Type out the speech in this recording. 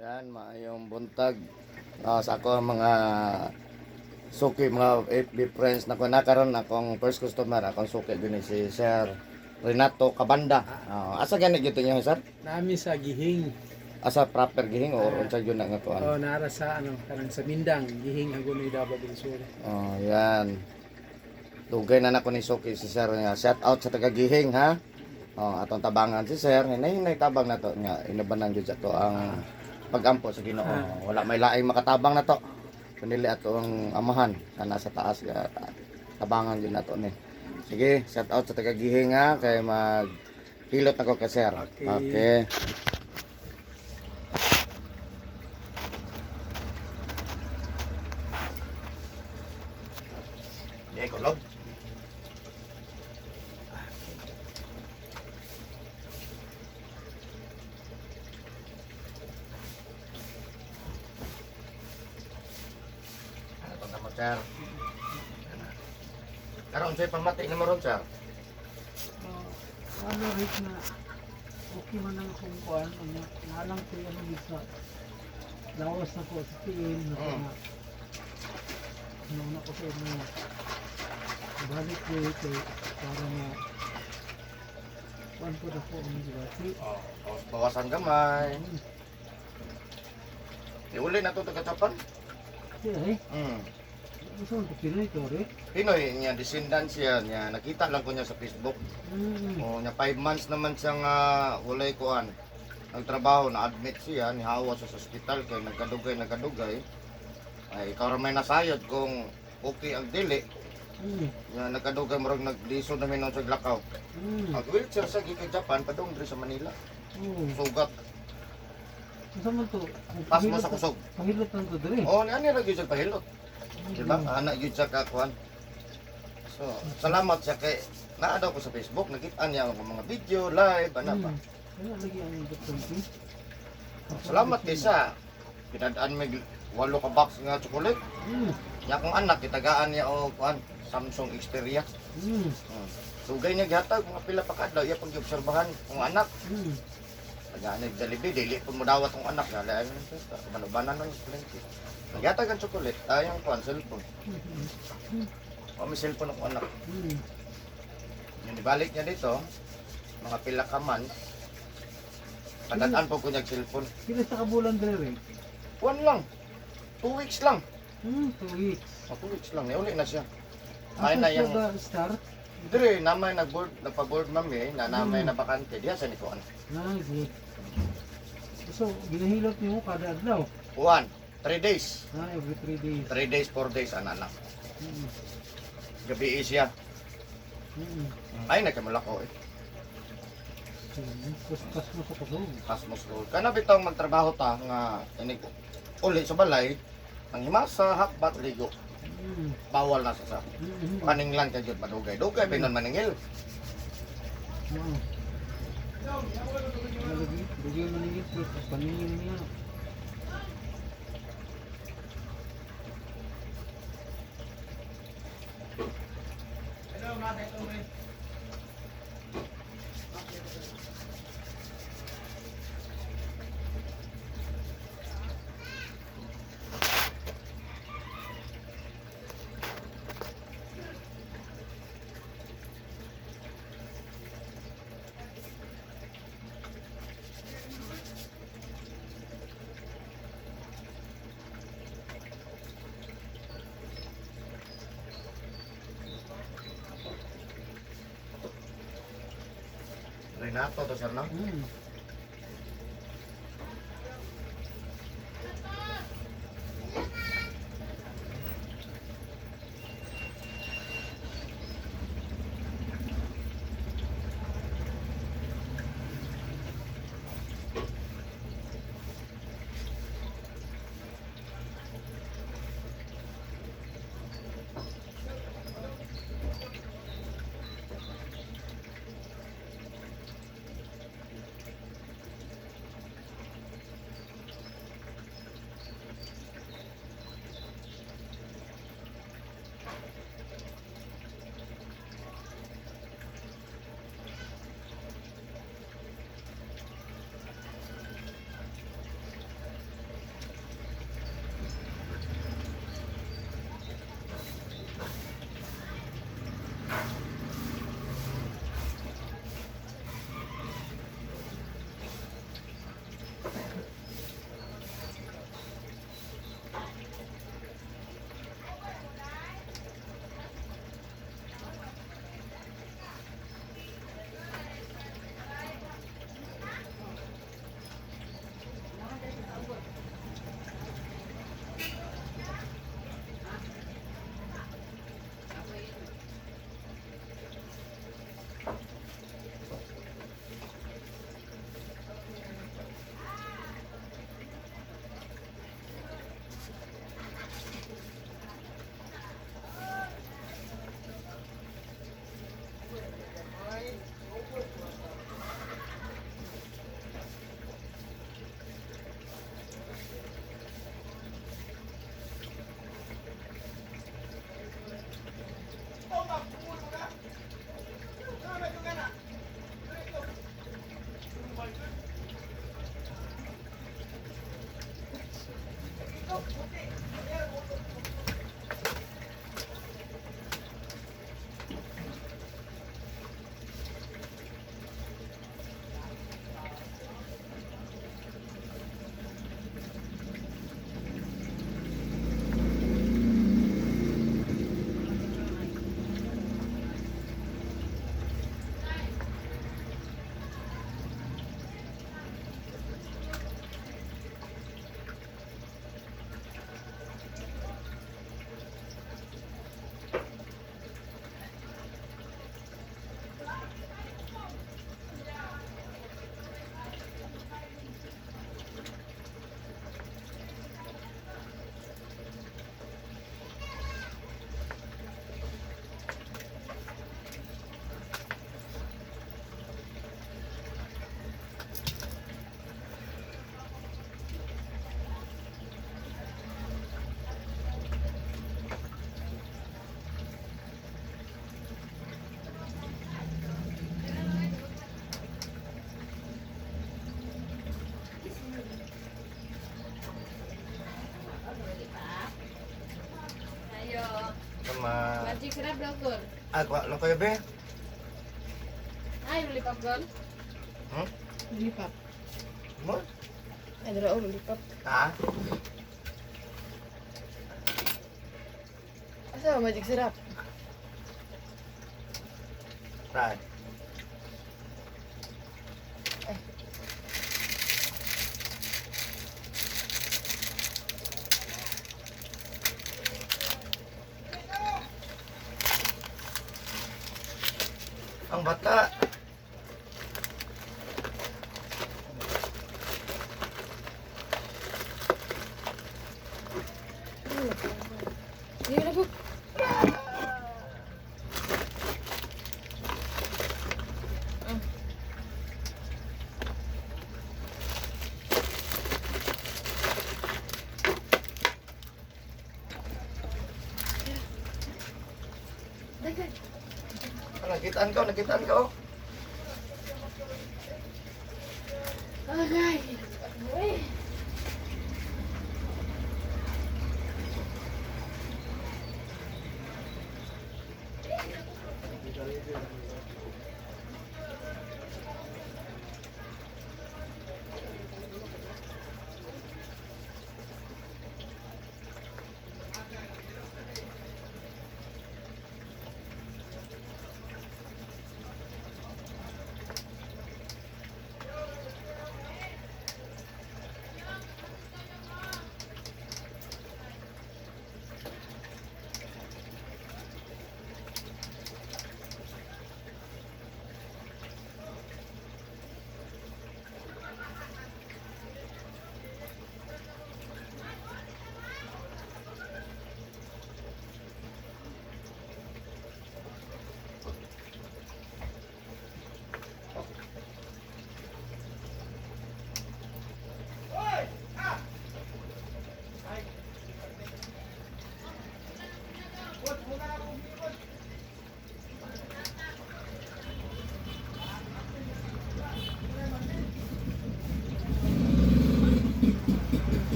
Yan, maayong buntag. Sa ako ang mga suki, mga FB friends na ko nakaron akong first customer, akong suki din si Sir Renato Cabanda. Asa gani gyud niyo, sir? Nami sa Gihing. Asa proper Gihing or unsa gyud na nga kuan? O nara sa ano, kanang sa Mindang, Gihing Hagonoy, Davao del Sur. Oh, yan. Dugay na nako ni suki si Sir nga. Shout out sa taga Gihing, ha. Oh, atong tabangan si Sir, hinay-hinay tabang na to nga inabanan gyud sa to ang pagampo sa Ginoo. Wala may laing makatabang na to. Pinili ato ang amahan na nasa taas ga tabangan gyud nato ni. Sige, shout out sa taga Gihing, ha, kay mag hilot nako kay Sir. Okay. Okay. Di kulog. Ano itong gamot, sir? Karon sa'yo pamati na mo ron, sir. Ano rit na okay man ang akong kuan, ano, nalang ko ano sa lawas na ko sa tiil na na ano na ko sa inyo. Balik ko kay para na kuan po na ko ang gibati. Oh, bawasan gamay. Iuli na to taga-Japan. Siya eh, gusto ko Pinoy to rin. Pinoy niya, descendant siya niya. Nakita lang ko niya sa Facebook. Oh, niya 5 months naman siya nga walay kuan. Nagtrabaho, na-admit siya, nihawa siya sa ospital kay nagkadugay, nagkadugay. Ay, ikaw ra may nasayod kung okay ang dili. Nga nagkadugay murag naglisod namin noon sa Glakaw. Ang wheelchair sa gikan Japan padung diri sa Manila. Oh. Sugat, Unsa man to? pas mo sa kusog. Pahilot lang to diri. Oh, niani ra gyud siya pahilot. Diba? Anak gyud siya kakuan. So, salamat siya kay naa daw ko sa Facebook, nakita niya ang mga video, live, ana pa. Ano lagi ang importante? Salamat kay sa pinadaan may walo ka box nga chocolate. Nya akong anak gitagaan niya og kuan Samsung Xperia. Sugay niya gihatag mga pila pa ka adlaw iya pag giobserbahan akong anak. Tagaan niya Jollibee, dili po mo dawat akong anak. Gala ano manubanan ng plenty. Naghatag ang chocolate, ay ang kuan cellphone. O may cellphone akong anak. Yung ibalik niya dito, mga pila ka months, padadaan po ko niya cellphone. Pila sa kabulan diri? One lang. 2 weeks lang. 2 weeks. O, 2 weeks lang. Nauli na siya. Ay Asa na siya yung ba start? Dire, namay nag-board, nagpa-board mami, na namay na bakante. Diya sa nikuan. Ah, good. So, ginahilot nimo kada adlaw. One, 3 days. Ah, every 3 days. 3 days, 4 days, ana lang. Gabi siya. Ay, nagkamula ko eh. Kustas mo sa kusog. Kasmos ko. Kana bitong magtrabaho ta nga inig uli sa balay, ang himasa, hakbat, ligo. Bawal na sa paninglan kay jud madugay. Dugay pa nun maningil. Oo. Lagi, lagi maningil, paningil niya. Renato to sir, no? Ayo. Sama. Magic sarap daw gol. Ah, kuha lang kayo be. Ay, lollipop gol. Hmm? Lollipop. Mo? Ay, dara oh, lollipop. Ha? Asa ba magic sarap? Right. Ang bata. Hindi na po. Dagdag. Ah, nakitaan ka, nakitaan ka oh. Agay. Uy.